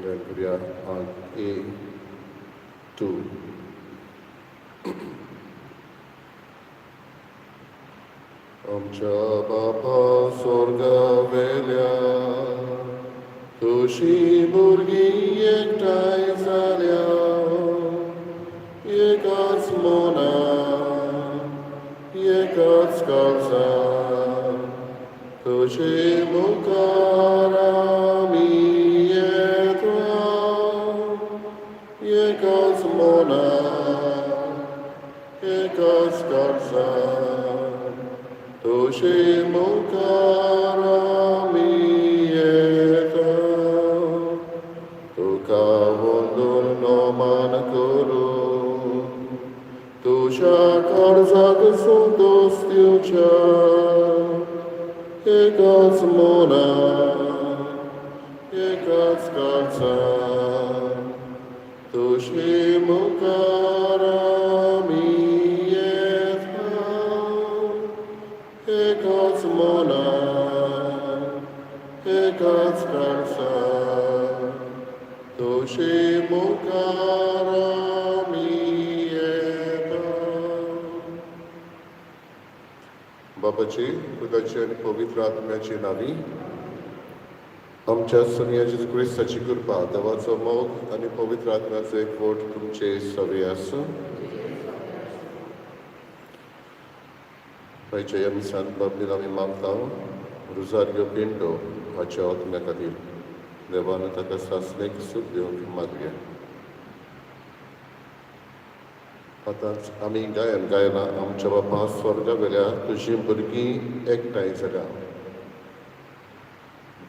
गायन करूया आंक A2. आमच्या बापा स्वर्गावेल्या, तुजी भुरगीं एकठांय जाल्या, एकाच मनान, एकाच काळजान, तुजे मुखार आमी येता, एकाच मनान, एकाच काळजान, तुजे मुखार आमी येता, तुका वंदून नमन करून, तुज्या काळजाक संतोष दिवच्या, एकाच मनान, एकाच काळजान, तुजे मुखार आमी येता, एकाच मनान, एकाच काळजान, तुजे मुखार आमी येता. बापाची, पुताची आनी पवित्र आत्म्याची नांवी. आमच्या सोमया जेजू क्रिस्ताची कृपा, देवाचो मोग आनी पवित्र आत्म्याचो एकवट तुमचे सवे आसूं. आयच्या ह्या मिसान बाबतींत आमी मागता रुजारियो पिंटो हाच्या आत्म्या खातीर. देवान ताका सासणेक सूख दिवंक मागया. आतांच आमी गायन गायलां, आमच्या बापा स्वर्गा वेल्या, तुजीं भुरगीं एकठांय जाल्या.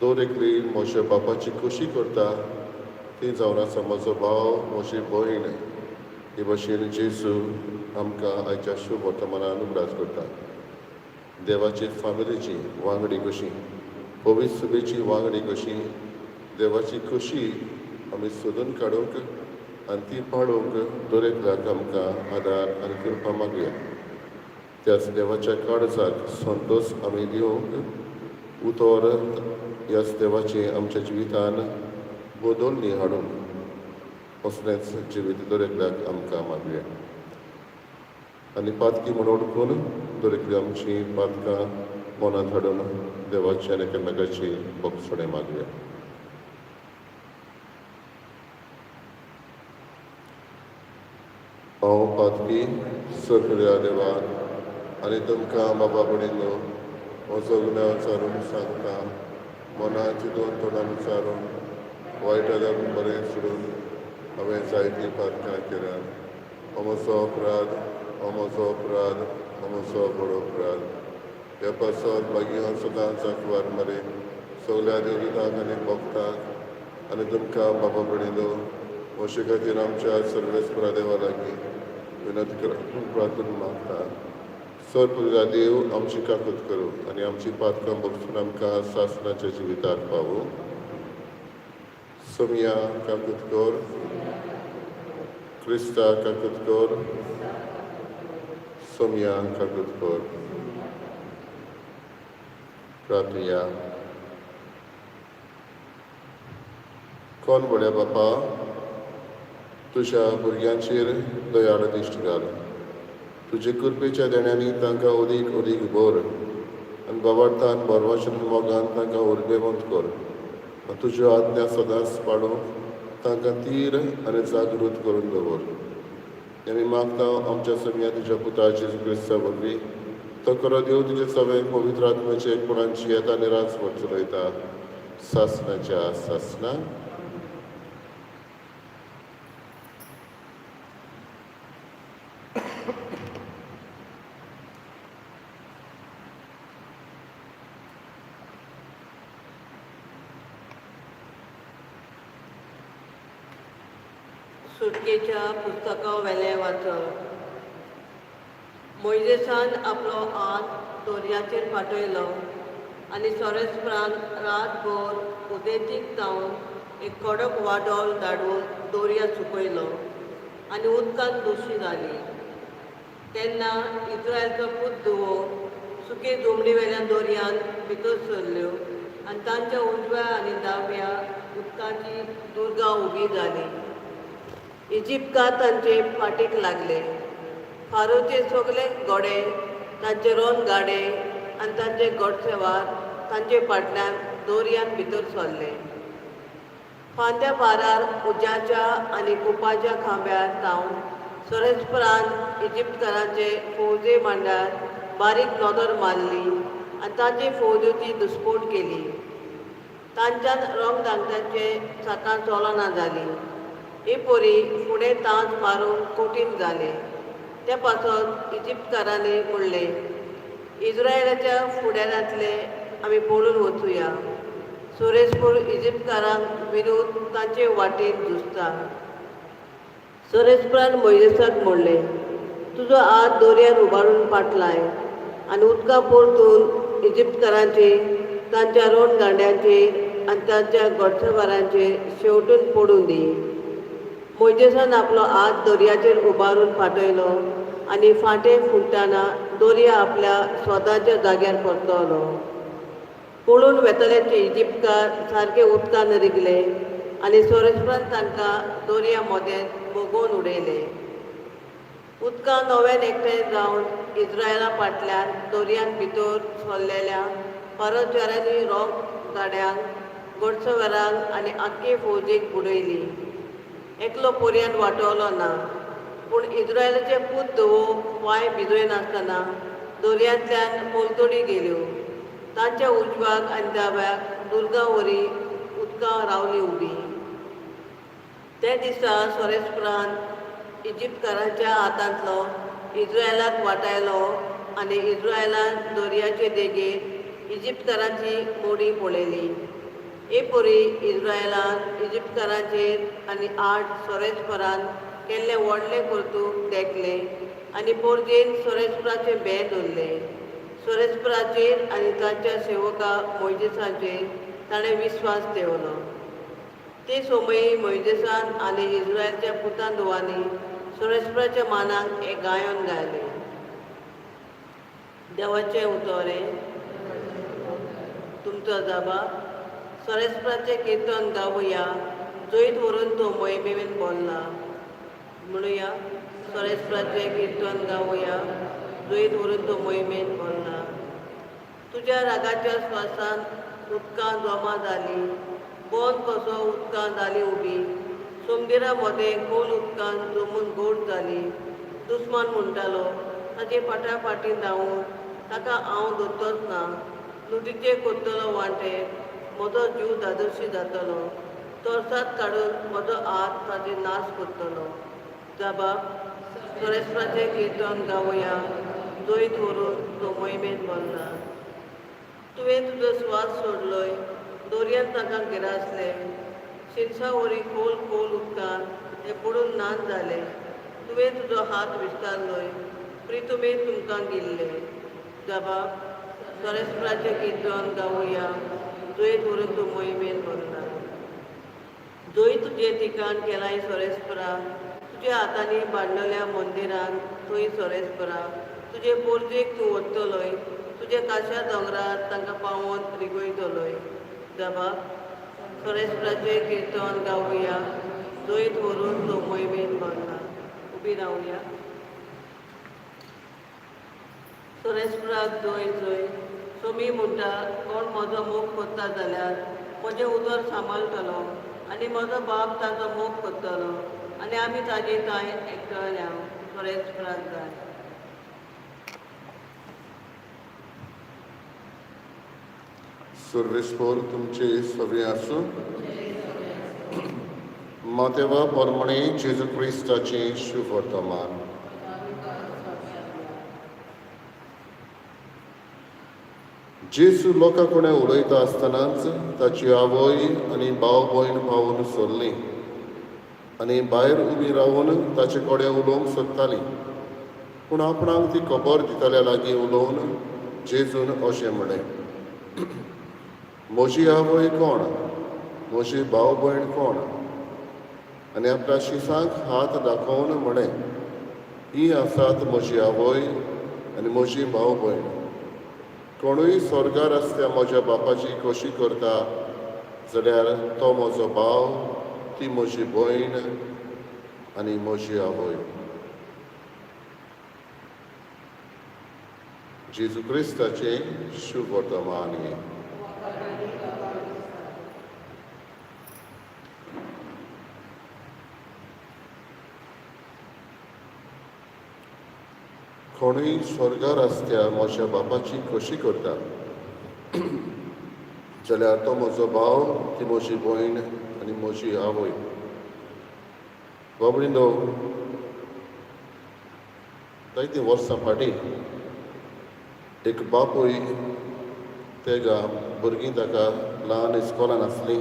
दर एकली म्हज्या बापाची खोशी करता ती जावन आसा म्हजो भाव, म्हजी भयण. हे भशेन जेजू आमकां आयच्या शुभ वर्तमानान उगडास करता. देवाची फामिलीची वांगडी कशी, पवित्र सभेची वांगडी कशी, देवाची खोशी आमी सोदून काडूंक आनी ती पाळूंक दर एकल्याक आमकां आदार आनी कृपा मागया. त्याच देवाच्या काळजाक संतोश आमी दिवंक, उतर ह्याच देवाची आमच्या जिवितान बदलणी हाडूंक, असलेंच जिवीत दर एकल्याक आमकां मागया. आनी पातकी म्हूण वळखून दर एकली आमची पातकां मनांत हाडून देवाची आनी एकामेकाची भोगसणें मागया. हांव पातकी सगळ्या देवा आनी तुमकां बाबा भयणींनो, म्हजो गुन्यांव विचारून सांगता. मनान चिंतून, तोंडान विचारून, वायट आदारून, बरें सोडून हांवें जायतीं पातकां केल्यात. हो म्हजो अपराध, हो म्हजो अपराध, हो म्हजो व्हड अपराध. ह्या पासत मागीर सदांच आंकवार मरे, सगल्या देवदूतांक आनी भक्तांक आनी तुमकां बाबा भयणींनो, म्हजे खातीर आमच्या सर्वेस्परा देवा लागीं विनंती कर प्रार्थना मागता. सर पुजा देव आमची काकूत करूं आनी आमची पातकां भोगसून आमकां सासणाच्या जिविताक पावूं. सोमया, काकूत कर. क्रिस्ता, काकूत कर. सोमया, काकूत कर. प्रार्थुया. कोण व्हडल्या बापा, तुज्या भुरग्यांचेर दयाळ दिश्ट घाल. तुजे कृपेच्या देण्यांनी तांकां अदीक अदीक भर आनी बाबार्थान बरवाचन मोगान तांकां उर्बेवंत कर आनी तुज्यो आज्ञा सदांच पाळूंक तांकां तीर आनी जागृत करून दवर. हें आमी मागता आमच्या सोमया तुज्या पुता जेजू क्रिस्ता वरवीं. तो खरो देव, तुजे सगळे पवित्र आत्म्याचे एकपणान येता आनी राजवट चलयता सासणाच्या सासणा. सुटकेच्या पुस्तका वेलें वाचप. मोयजेसान आपलो हात दर्याचेर पाठयलो आनी सोरेस्परान रातभर उदेंतीक जावन एक कडक वादळ धाडून दर्या सुकयलो आनी उदकान दोशी जाली. तेन्ना इस्रायलचो पूत धुवो सुके जमनी वेल्यान दर्यान भितर सरल्यो आनी तांच्या उजव्या आनी दाव्या उदकाची दुर्गां उबी जाली. इजिप्तकार तांचे फाटीक लागले. फारोचे सगळे घोडे, तांचे रोन गाडे आनी तांचे घोडसेवार तांचे फाटल्यान दर्यांत भितर सरले. फांद्या पारार उज्याच्या आनी कुपाच्या खांब्यार जावन सोरेस्परान इजिप्तकारांचे फौजे मांडार बारीक नदर मारली आनी तांची फौजेची दुस्पोट केली. तांच्यान रंगदांगतांचे चाकां चलना जालीं. ही पोरी फुडें तांच मारूंक कठीण जालें. ते पासत इजिप्तकारांनी म्हणलें, इज्रायलाच्या फुडारांतले आमी पळून वचुया. सोरेस्पूर इजिप्तकारांक विरुद्ध तांचे वाटेन झुजता. सोरेस्परान मोयजेसाक म्हणलें, तुजो हात दर्यार उबारून पाटलाय आनी उदकां परतून इजिप्तकारांचेर, तांच्या रणगांड्यांचेर आनी तांच्या घोडसवारांचेर शेंवटून पडूं दी. मोयजेसान आपलो हात दर्याचेर उबारून पाटयलो आनी फांटे फुट्टाना दर्या आपल्या स्वताच्या जाग्यार परतलो. पळून वेतल्याचे इजिप्तकार सारके उदकान रिगले आनी सोरेस्परान तांकां दर्या मदें भोगोवन उडयले. उदकां नव्यान एकठांय जावन इज्रायला फाटल्यान दर्यांत भितर सरलेल्या फारोचारांनी रोग गाड्यांक, घोडसवारांक आनी आख्खे फौजेक बुडयली. एकलो पर्यान वाटवलो ना. पूण इज्रायलाचे पूत धवो पांय भिजयनासतना दर्यांतल्यान पलतडी गेल्यो. तांच्या उजव्याक आनी दाव्याक दुर्गा वरी उदकां रावली उबी. त्या दिसा सोरेस्परान इजिप्तकारांच्या हातांतलो इज्रायलाक वाटायलो आनी इज्रायलान दर्याचे देगेर इजिप्तकारांची मोडी पळयली. हे परी इज्रायलान इजिप्तकारांचेर आनी आड सोरेस्परान केल्लें व्हडलें कर्तूब देखलें आनी पोरजेन सोरेस्पराचें बें दवरलें. सोरेस्पराचेर आनी ताच्या सेवका मोयजेसाचेर ताणें विस्वास दवरलो. ते सोमयी मोयजेसान आनी इज्रायलच्या पुतान धुवांनी सोरेस्पराच्या मानाक एक गायन गायलें. देवाचें उतोरें तुमचो जाबा. सोरेस्पराचें किर्तन गावया, जैत व्हरून तो मोहिमेन बोल्ला. म्हणुया, सोरेस्पराचें किर्तन गावया, जैत व्हरून तो मोहिमेन बोल्ला. तुज्या रागाच्या श्वासान उदकां जमा जालीं, बोन कसो उदकां जालीं उबी. सोमदिरा मदें खोल उदकान जमून गोड जाली. दुस्मान म्हणटालो, ताचे फाटा फाटीं धांवून ताका हांव धरतोच ना. लुटीचे कोत्तलो वांटे, म्हजो जीव धादोशी जातलो. तरसाद काडून म्हजो हात ताचे नाश करतलो. जाबाब. सोरेस्पराचें किर्तन गावया, जैत व्हरून तो मोहिमेन भरला. तुवें तुजो स्वास सोडलोय, दर्यांत तांकां गिरासले. शिरसा वरी खोल खोल उदकान ते पडून नाच जाले. तुवें तुजो हात विस्तारलोय, प्रितुमे तुमकां गिल्ले. जबाब. सोरेस्पराचें किर्तन गावया, जैत व्हरून तूं मोहिमेन भरला. जंय तुजें ठिकाण केलाय सोरेस्परा, तुज्या हातांनी बांदलेल्या मंदिरान थंय सोरेस्परा तुजे पोरजेक तूं वतलोय, तुज्या काशा दोंगरार तांकां पावोवन रिगयतलोय. जबाब. सोरेस्पराचें किर्तन गावया, जैत व्हरून तो मोहिमेन भरला. उबी रावया. सोरेस्पराक जय जय. सोमी म्हणटा, कोण म्हजो मोग करता जाल्यार म्हजें उदर सांबाळटलो आनी म्हजो बाप ताजो मोग करतलो आनी आमी ताजे तांय एकटले. सोरेस्पराक जाय. सर्वेस्पर तुमचे सगळे आसूं. मातेवा परमणे जेजू क्रिस्ताचें शुभ वर्तमान. जेजू लोकां कडेन उलयता आसतनाच ताची आवय आनी भाव भयण पावून सरलीं आनी भायर उबी रावून ताचे कडेन उलोवंक सोदतालीं. पूण आपणाक ती खबर दितल्या लागीं उलोवन जेजून अशें म्हणलें, म्हजी आवय कोण, म्हजी भाव भयण कोण? आनी आपल्या शिसांक हात दाखोवन म्हणलें, ही आसात म्हजी आवय आनी म्हजी भाव भयण. कोणूय स्वर्गार आसत्या म्हज्या बापाची खोशी करता जाल्यार तो म्हजो भाव, ती म्हजी भयण आनी म्हजी आवय. जेजू क्रिस्ताचें शुभ वर्तमान हें. कोणूय स्वर्गार आसत्या म्हज्या बापाची खोशी करता जाल्यार तो म्हजो भाव, ती म्हजी भयण आनी म्हजी आवय. बाबडिंदो, जायतीं वर्सां फाटीं एक बापूय तेगा भुरगीं ताका ल्हान इस्कोलान आसलीं.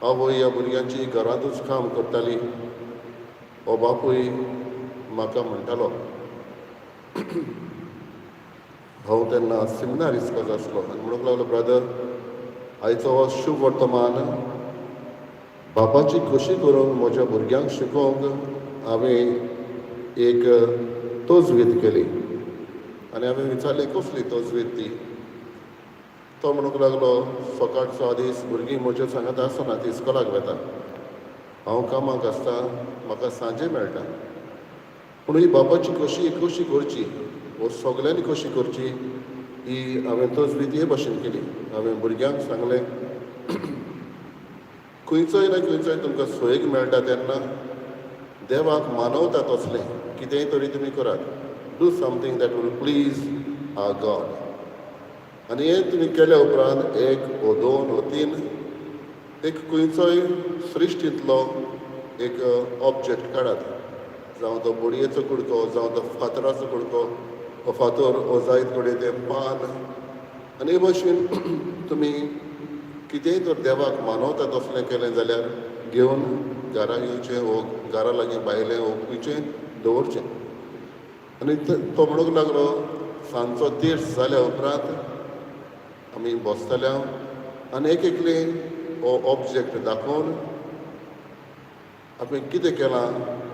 आवय ह्या भुरग्यांची घरांतूच काम करताली. हो बापूय म्हाका म्हणटालो, हांव तेन्ना सिमनार इस्कोल आसलो आनी म्हणूंक लागलो, ब्रदर, आयचो हो शुभ वर्तमान बापाची खोशी करूंक म्हज्या भुरग्यांक शिकोवंक हांवें एक तजवीज केली. आनी हांवें विचारलें, कसली तजवीज ती? तो म्हणूंक लागलो, सकाळचो आदीस भुरगीं म्हज्या सांगात आसना, ती इस्कोलाक वता, हांव कामाक आसता, म्हाका सांजे मेळटा. पूण ही बापाची खोशी कशी करची वो सगल्यांनी कशी करची ही हांवें तजवीज हे भाशेन केली. हांवें भुरग्यांक सांगलें, खंयचोय ना खंयचोय तुमकां सोयीक मेळटा तेन्ना देवाक मानवता तसलें कितेंय तरी तुमी करात. Do something that will please our God. आनी हें तुमी केल्या उपरांत एक वो दोन वो तीन एक खंयचोय सृश्टींतलो एक ऑब्जेक्ट काडात, जावं तो बोडयेचो कुडको, जावं तो फातराचो कुडको वो फातर, वो जायत कडेन तें पान. आनी हे भशेन तुमी कितेंय तर देवाक मानवता तसलें केलें जाल्यार घेवन घरा येवचें वो घरा लागीं भायलें वो खंयचें दवरचें. आनी तो म्हणूंक लागलो, सांजचो तीर्थ जाल्या उपरांत आमी बसतले आनी एक एकले हो ऑब्जेक्ट दाखोवन आपणें कितें केलां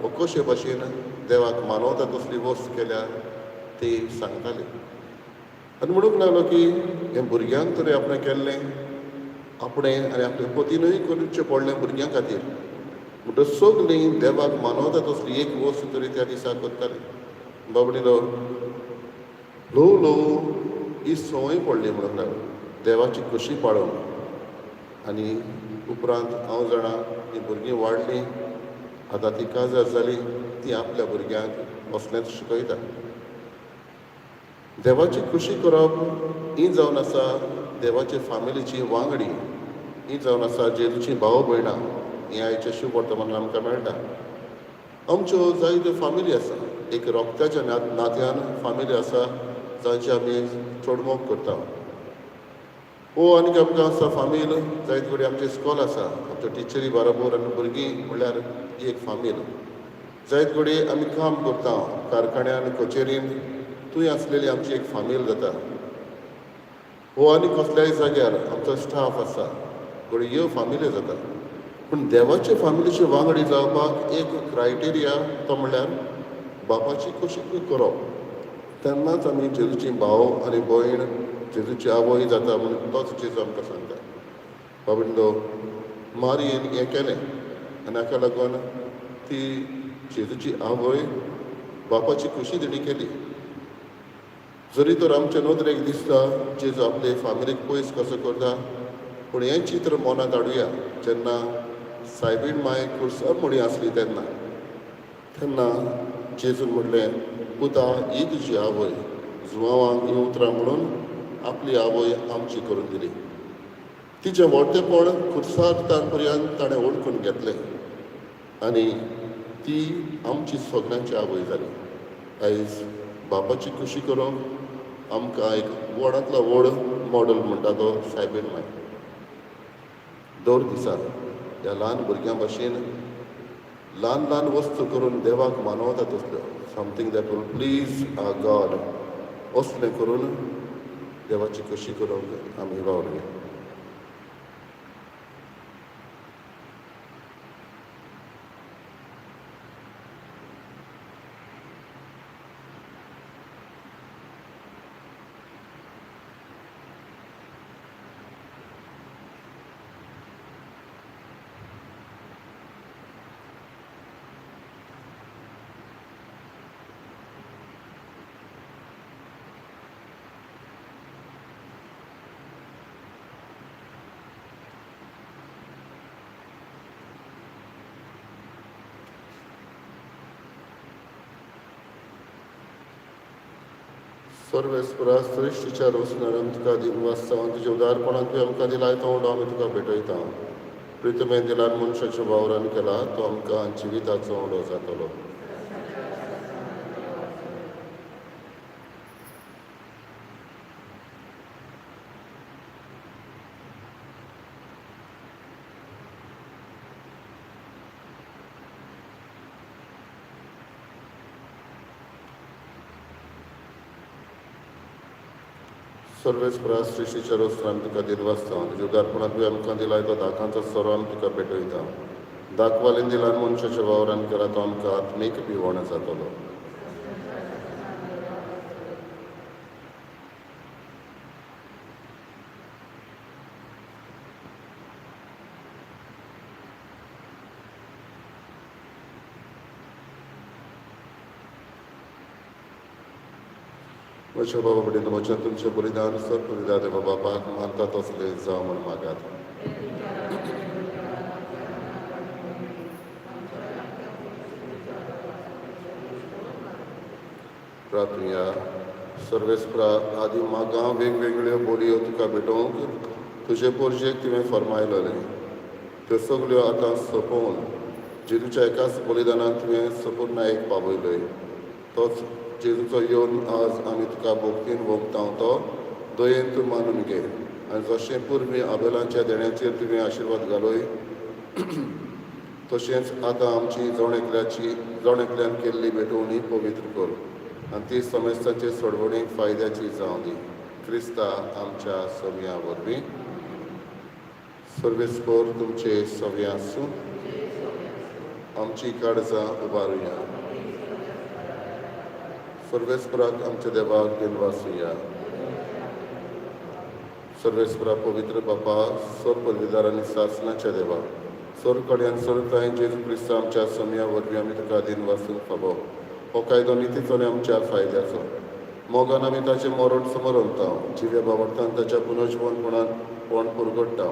वो कशे भाशेन देवाक मानवता तसली वस्त केल्या ती सांगताली. आनी म्हणूंक लागलो की हें भुरग्यांक तरी आपणें केल्लें, आपणें आनी आपले पतीनूय करचें पडलें भुरग्यां खातीर. म्हणटच सगळीं देवाक मानवता तसली एक वस्त तरी त्या दिसा करताली. बाबडीलो, ल्हवू ल्हवू ही संवय पडली म्हणूंक लागलो देवाची खोशी पाळोवंक. आनी उपरांत हांव जाणा हीं भुरगीं वाडलीं, आतां ती काजार जाली, ती आपल्या भुरग्यांक असलेंच शिकयता. देवाची खोशी करप ही जावन आसा देवाचे फामिलीची वांगडी, ही जावन आसा जेजूची भाव भयणां. हें आयचें शुभ वर्तमान आमकां मेळटा. आमच्यो जायत्यो फामिली आसा, एक रोगताच्या नात्यान फामिली आसा जांची आमी चड मोग करता. वो आनीक आमकां आसा फामील, जायते कडेन आमचें इस्कोल आसा, आमच्या टिचरी बरोबर आनी भुरगीं म्हणल्यार ही एक फामील. जायत कडेन आमी काम करता कारखान्यान, कचेरीन, थंय आसलेली आमची एक फामील जाता. हो आनी कसल्याय जाग्यार आमचो स्टाफ आसा, घडये ह्यो फामिल्यो जाता. पूण देवाचे फामिलीचे वांगडी जावपाक एक क्रायटेरिया, तो म्हणल्यार बापाची खोशी करप. तेन्नाच आमी जेजूची भाव आनी भयण, जेजूची आवय जाता म्हणून तोच जेजू आमकां सांगता. बाबडिंदो, मारयेन हें केलें आनी हाका लागून ती जेजूची आवय, बापाची खोशी तिणी केली. जरी तर आमचे नदरेक दिसता जेजू आपले फामिलीक पयस कसो करता, पूण हें चित्र मनांत हाडुया, जेन्ना सायबीण माय कुर्सार मुडी आसली तेन्ना तेन्ना जेजून म्हणलें, पुता, ही तुजी आवय. जुवांवांक हीं उतरां म्हणून आपली आवय आमची करून दिली. तिचें व्हडतेपण खुर्सार तार पर्यंत ताणें वळखून घेतलें आनी ती आमची सगल्यांची आवय जाली. आयज बापाची खोशी करूंक आमकां एक व्हडांतलो व्हड मॉडल म्हणटा तो सायबीण माय. दर दिसा ह्या ल्हान भुरग्यां भाशेन ल्हान ल्हान वस्तू करून देवाक मानवता तसल्यो, something that will please our God, असलें करून देवाची खोशी करूंक आमी वावरुया. सर्वेस्परा सृश्टीच्या रोसणारान तुका दिनवासता तुज्या उदारपणान तुवें आमकां दिलाय तो उंडो आमी तुका भेटयता. प्रितमेन दिलान मनशाच्या वावरान केला तो आमकां जिविताचो उंडो जातलो. सर्वेस्परा सृश्टीच्या रोसणान आमी तुका दिनवासता तुज्या उदारपणान तुवें आमकां दिलाय तो दाकांचो सोरो आमी तुका भेटयता. दाखवालीन दिलान मनशाच्या वावरान केला तो आमकां आत्मीक पिवण जातलो. म्हज्या बाबा कडेन म्हज्या तुमचें बलिदान सर बलिदान देवा बापाक मानता तसलें जावं म्हूण मागात. प्रार्थुया. सर्वेस्परा आदी मागां वेगवेगळ्यो बोलयो तुका भेटोवंक तुजे पोरजेक तुवें फर्मायलेलें त्यो सगल्यो आतां सोंपोवन जेजूच्या एकाच बलिदानान तुवें सपूर्ण एक पावयलय. तोच जेजूचो येवन आज आमी तुका भोक्तीन वोगता तो दयेन तूं मानून घे आनी जशें पुर्वी आबेलाच्या देण्याचेर तुवें आशिर्वाद घालय तशेंच आतां आमची जण एकल्यान केल्ली भेटवणी पवित्र कर आनी ती समेस्तांचे सोडवणीक फायद्याची जावं दी. क्रिस्ता आमच्या सव्या वरवीं. सर्वेस्पर तुमचे सव्या आसूं. आमची काळजां उबारुया. सर्वेस्पराक आमच्या देवाक दिनवासुया. सर्वेस्परा पवित्र बापा सर पदवीदार आनी सासनाच्या देवा सर कड्यान सरताय जेजू क्रिस्ता आमच्या सम्या वरवीं आमी तुका दिनवासूंक फावो. हो कायदो नितीचो आनी आमच्या फायद्याचो. मोगान आमी ताचें मरण समरंता जिव्या बावडतान ताच्या पुनर्जिवनपणान पण पुरगडटा.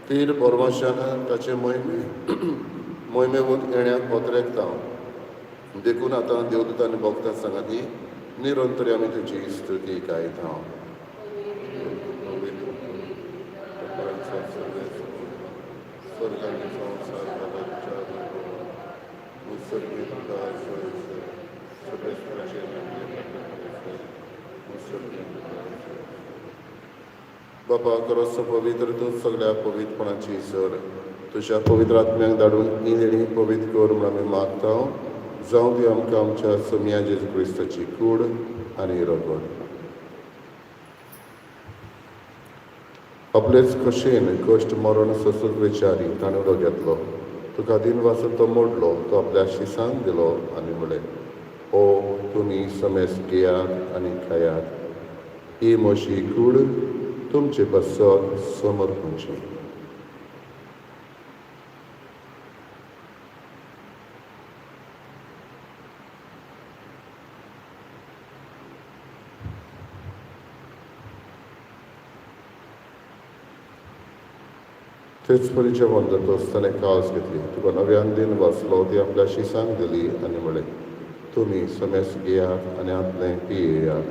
तीर बरवाशान ताचे मोहिमेवून येण्याक ओतरेकता. देखून आतां देवदूत आनी भक्तां सांगाती निरंतर आमी तुजी स्तुती गायता. बापा करोसो पवित्र तूं सगळ्या पवित्रपणाची सर तुज्या पवित्र आत्म्याक धाडून ही देणी पवित्र कर म्हूण आमी मागता. जावं दी आमकां आमच्या सोमया जेजू क्रिस्ताची कूड आनी रगत. आपलेच खोशयेन कश्ट मरण सोंसूंक विचारी ताणें उडो घेतलो. तुका दिनवासून तो मोडलो. तो आपल्या शिसांक दिलो आनी म्हणलें, ओ तुमी समेस घेयात आनी खायात. ही म्हजी कूड तुमचे पासत समर्पणची. तेच परी जेवण जातच ताणें काळज घेतली. तुका नव्यान दिन वाचलो. ती आपल्या शिसांक दिली आनी म्हणलें, तुमी समेस घेयात आनी आतलें पियेयात.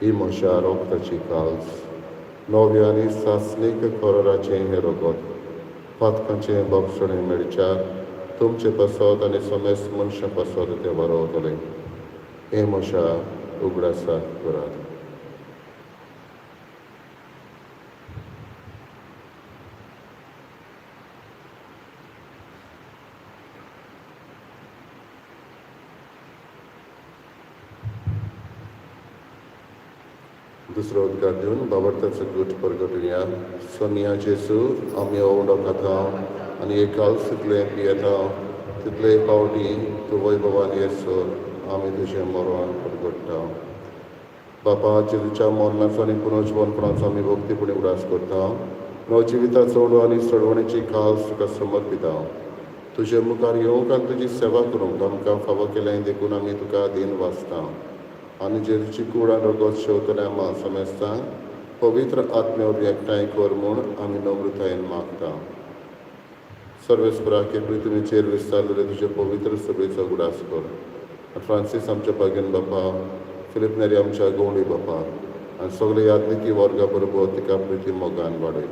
ही म्हज्या रोगताची काळज नव्या आनी सासणीक कराराचें हें रगत पातकांचें बक्षणें मेळच्यार तुमचे पासत आनी समेस मनशां पासत तें बरोवतलें. हें म्हज्या उगडासाक करात. दुसरो उद्गार दिवन बाबर्ताचो गूट परगटुया. सोनिया जेजू आमी हो उंडो खाता आनी एक काल तितलें पियेता तितले पावटी तूं वैभवान येसर आमी तुजें मरण परगट्टा. बापा जेजूच्या मरणाचो आनी पुनर्जिवनपणाचो आमी भक्तीपणी उडास करता. नवजिविताचो उंडो आनी सोडवणेची काल्स तुका समर्पिता. तुजे मुखार येवंक आनी तुजी सेवा करूंक आमकां फावो केलें देखून आमी तुका दीन वाचता. आनी जेजूची कूड आनी रगत शेवतल्या आमा समेस्तांक पवित्र आत्म्या वरवीं एकठांय कर म्हूण आमी नम्रतायेन मागता. सर्वेस्पराक हे पृथ्वीचेर विस्तारलेले तुजे पवित्र सभेचो उगडास कर. फ्रांसीस आमच्या भाग्यन बापा, फिलीप नेरी आमच्या गवंडी बापा आनी सगळे यादनिकी वर्गा बरोबर तिका प्रिती मोगान वाडय.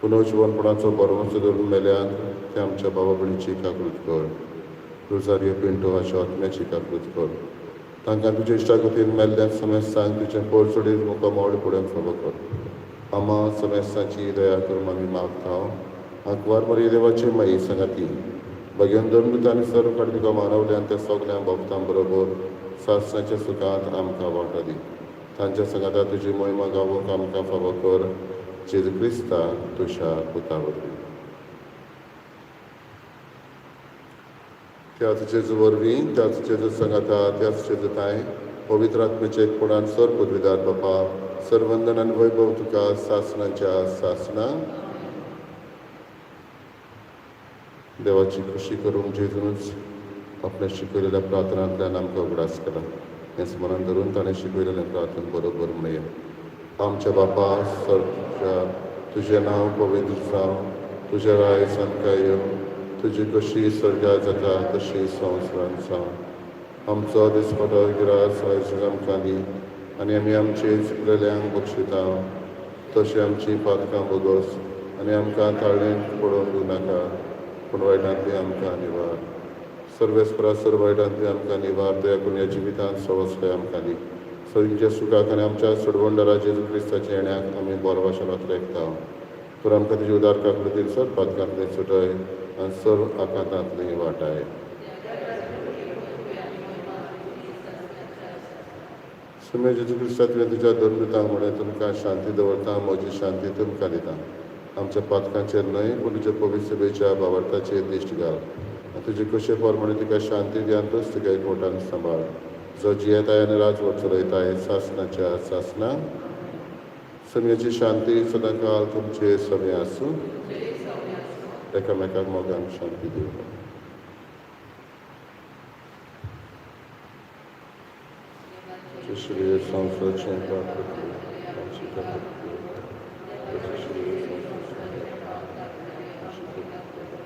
पुनर्जिवनपणाचो बरवंस धरून मेल्यान ते आमच्या बाबा भयणीची काकृत कर. रोजारियो पिंटो हाच्या आत्म्याची काकृत कर. तांकां तुज्या इश्टागतीन मेल्ल्या समेस्तांक तुजें पोरचडीत मुखामळ फुडें फावो कर. आमा समेस्तांची दया करून आमी मागता. आंकवार मरिये देवाची माई सांगाती भगेन दोन आनी सर्व कडेन तुका मानवल्यान त्या सगल्या भक्तां बरोबर सासणाच्या सुखांत आमकां वांटो दी. तांच्या सांगाता तुजी मोहिमा गावोंक आमकां फावो कर. जेजू क्रिस्ता तुज्या पुता वरवीं. त्याच जेजू वरवीं, त्याच जेजू सांगाता, त्याच जेजू ताय पवित्र आत्म्याचे एकपणान सर पदवीदार बापा सर्वंदन आनी वैभव तुका सासणाच्या सासणां. देवाची खुशी करूंक जेजूनच आपणें शिकयलेल्या प्रार्थनांतल्यान आमकां उगडास केला. हें स्मरण धरून ताणें शिकयलेलें प्रार्थना बरोबर म्हणया. आमच्या बापा स्वर्गा, तुजें नांव पवित्र जावं, तुजें राय आमकां येवं, तुजी कशी स्वर्गार जाता तशी संवसारांत जावं. आमचो दिसपटो गिरास आयज आमकां दी आनी आमी आमचे चुकलेल्यांक बक्षिता तशें आमची पातकां बोगस आनी आमकां ताळणेंत पडोवन दिवं नाका, पूण वायटांतली आमकां निवार. सर्वेस्परा सर्व वायटांतली आमकां निवार. दया करून ह्या जिवितांत सवसकाय आमकां दी. सगळ्यांच्या सुखाक आनी आमच्या सोडवणदारा जेजू क्रिस्ताच्या येण्याक आमी बरो भाशेन वाचरेकता. तर आमकां तुजी उदार काकृतीन सर पातकांतली सुटय आनी सर्व आकांतांतली वाटाय. सुमे जेजू क्रिस्ता, तुवें तुज्या धर्मदूतांक म्हणें, तुमकां शांती दवरता, म्हजी शांती तुमकां दिता. आमच्या पातकांचेर न्हय पूण तुज्या पवित्र सभेच्या भावार्थाचेर दिश्ट घाल आनी तुजे कशे प्रमाणे तुका शांती दी आनी तूच तुका एकवटान सांबाळ, जो जियेताय आनी राजवट चलयताय सासणाच्या सासणां. सम्याची शांती सदांकाल तुमचे सगळें आसूं. एकामेकाक मोगान शांती दिवप. शरीर संवसाराचें पाप आमची काकूत कर. शरीर संवसाराचें पाप आमची काकूत कर.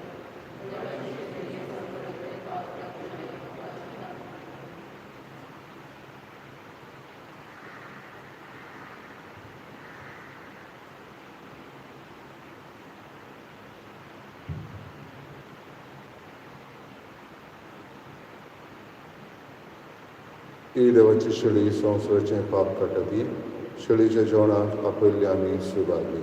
ही देवाची शेळी संवसाराचें पाप काडटा ती शेळीच्या जेवणाक आपयल्ली आमी सुभागी.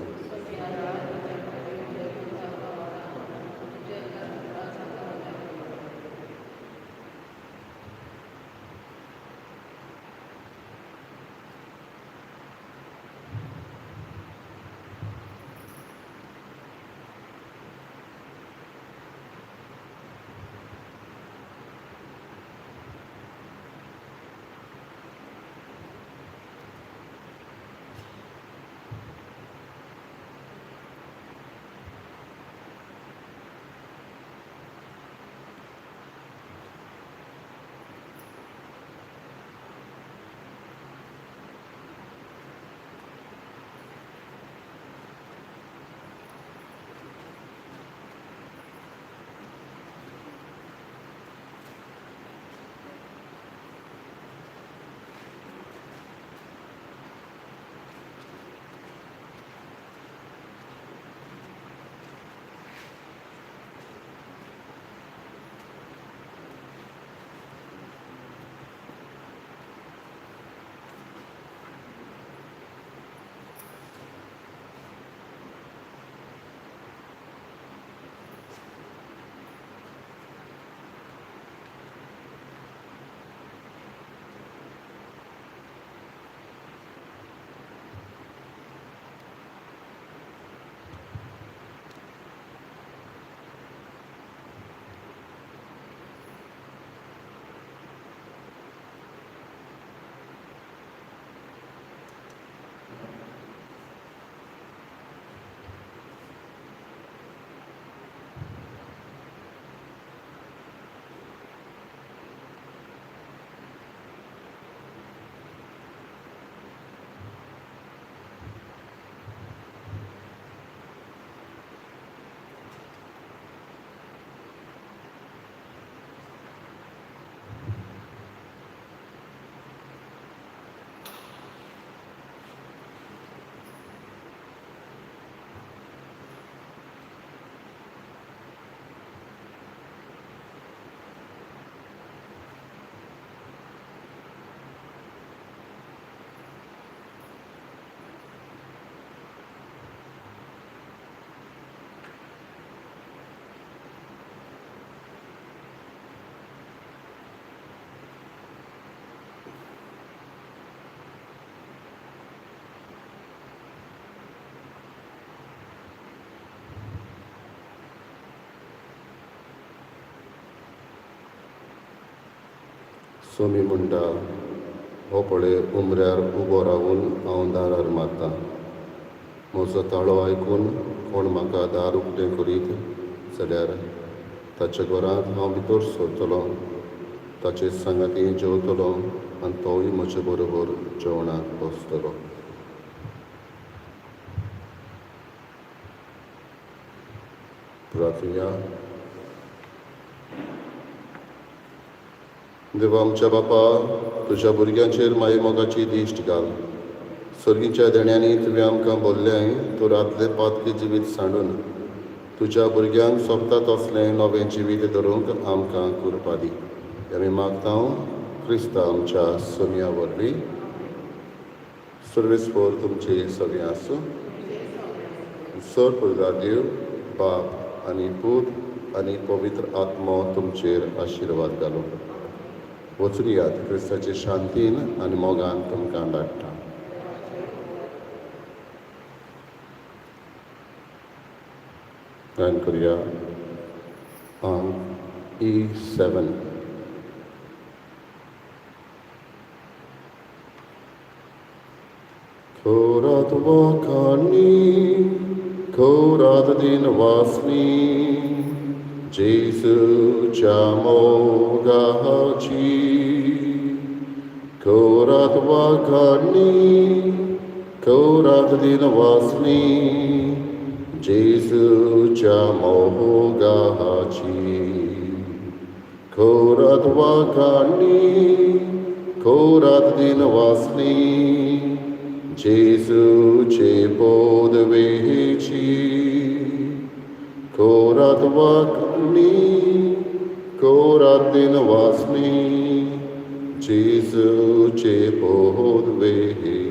सोमी म्हणटा, हो पळय, उमऱ्यार उबो रावून हांव दारार मारतां. म्हजो ताळो आयकून कोण म्हाका दार उक्तें करीत जाल्यार ताच्या घरांत हांव भितर सरतलो, ताचे सांगाती जेवतलो आनी तोवूय म्हजे बरोबर जेवणाक बसतलो. प्रार्थुया. देवा आमच्या बापा, तुज्या भुरग्यांचेर माई मोगाची दिश्ट घाल. सर्गीच्या देण्यांनी तुवें आमकां बोल्लें, तूं रातलें पातकी जिवीत सांडून तुज्या भुरग्यांक सोंपता तसलें नवें जिवीत धरूंक आमकां कृपा दी. आमी मागता क्रिस्ता आमच्या सोमया वरवीं. सर्वेस्पर तुमचे सगळें आसूं. सर पवित्र देव बाप आनी पूत आनी पवित्र आत्मो तुमचेर आशिर्वाद घालूं. वचून यात, क्रिस्ताचे शांतीन आनी मोगान तुमकां धाडटा. गायन करुया अंक E7. खोरात वाखाणी, खोरात दिन वासनी, जेजूच्या मोगाची. खोरात वाखाणी, खोरात दिन वासनी, जेजूच्या मोगाची. खोरात वाखाणी, खोरात दिन वासनी, जेजूचे पोदवेची. खोरात वाखाणी, खोरात दिन वासनी, जेजूचे पोदवेची.